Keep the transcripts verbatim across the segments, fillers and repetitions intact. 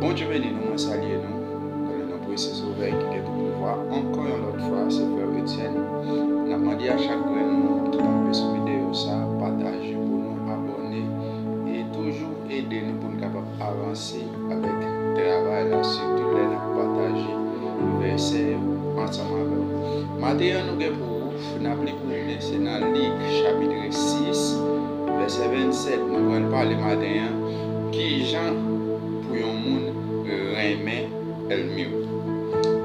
Bondye beni nou, mwen salye nou. Nan le non prese Sovè ki gen tout pouvwa, ankò yon lòt fwa, se frè Etienne. N ap mande a chak grenn moun ki tonbe sou videyo sa, pataje pou nou, abòne, e toujou ede nou pou n kapab avanse avèk travay la, sitou lè n ap pataje vèsè yo ansanm avè w. Maten an, nou gen pou n ap li pou nou, men se nan Lik chapit sis, vèsè vennsèt, nou pral pale maten an, kijan pou yon moun renmen ènmi w.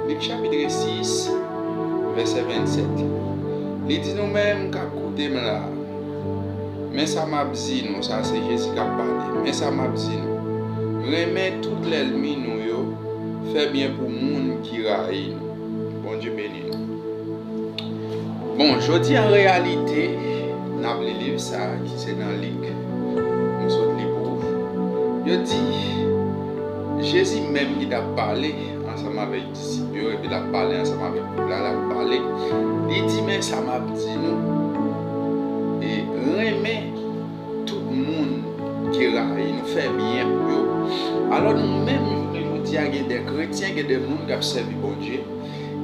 Lik chapit sis, vèsè vennsèt. Li di nou menm k ap koute m la, men sa m ap di nou, sa se Jezi k ap pale, men sa m ap di nou, renmen tout lènmi nou yo, fè byen pou moun ki rayi nou. Bondye beni nou. Bon, jodi an reyalite, n ap li liv sa a ki se nan Lik. Nou sot li pou ou. Yo di, Jezi menm ki t ap pale ansanm avèk disip yo, epi l ap pale ansanm avèk foul la, l ap pale. Li di, men sa m ap di nou, e renmen tout moun ki rayi nou, fè byen pou yo. Alò, nou menm, jounen jodi a, gen de kretyen, gen de moun k ap sèvi Bondye.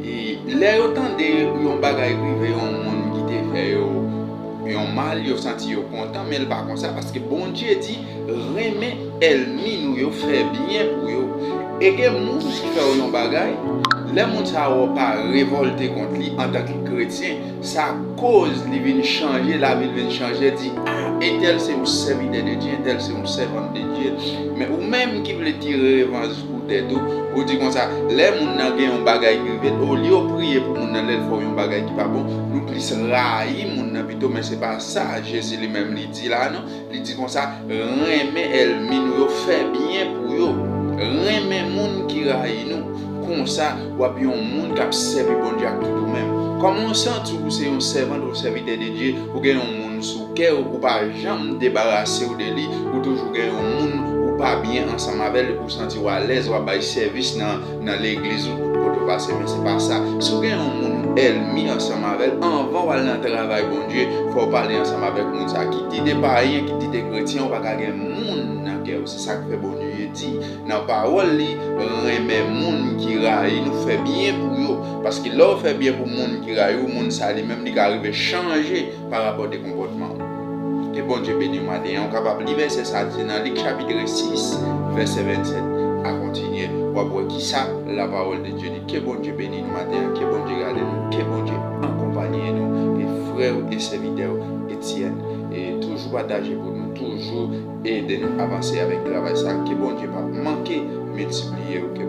E lè yo tande yon bagay rive yon moun ki te fè yo yon mal, yo santi yo kontan, men l pa konsa, paske Bondye di, renmen ènmi nou yo, fè byen pou yo. E gen moun ki fè w yon bagay, lè moun sa a wè w pa revòlte kont li antanke kretyen, sa koz li vin chanje, lavi l vin chanje, di, a, entèl se yon sèvitè de Dye, entèl se yon sèvant de Dye. Men ou menm ki vle tire revanj pou tèt ou, ou di konsa, lè moun nan gen yon bagay ki rive l, olye w priye pou moun nan lè l fè w yon bagay ki pa bon, nou plis rayi moun nan pito, men se pa sa Jezi li menm li di la non. Li di konsa, renmen ènmi nou yo, fè byen pou yo. Renmen moun ki rayi nou. Konsa, w ap yon moun k ap sèvi Bondye ak tout ou menm. Kòman w santi w, ou se yon sèvant ou sèvitè de Dye, ou gen yon moun sou kè w, ou pa janm debarase w de li, ou toujou gen yon moun ou pa byen ansanm avè l, ou santi w alèz, w ap bay sèvis nan, nan legliz ou, kote w pase, men se pa sa. Si w gen yon moun ou ènmi ansanm avè l, anvan w al nan travay Bondye, fò w pale ansanm avèk moun sa. Kit li te payen, kit li te kretyen, ou pa ka gen moun nan kè w. Se sa k fè Bondye di nan pawòl li, renmen moun ki rayi nou, fè byen pou yo. Paske lè w fè byen pou moun ki rayi w, moun sa li menm li ka rive chanje pa rapò de konpòtman w. Ke Bondye beni w maten an. Ou kapab li vèsè sa ki nan Lik chapit sis, vèsè vennsèt a kontinye. W ap wè kisa lapawòl de Dye di. Ke Bondye beni nou maten an. Ke Bondye gade nou. Ke Bondye akonpaye nou. E frè w e sèvitè w Etienne. E toujou pataje pou nou. Toujou ede nou avanse avèk travay sa. Ke Bondye pa manke miltipliye w. Ke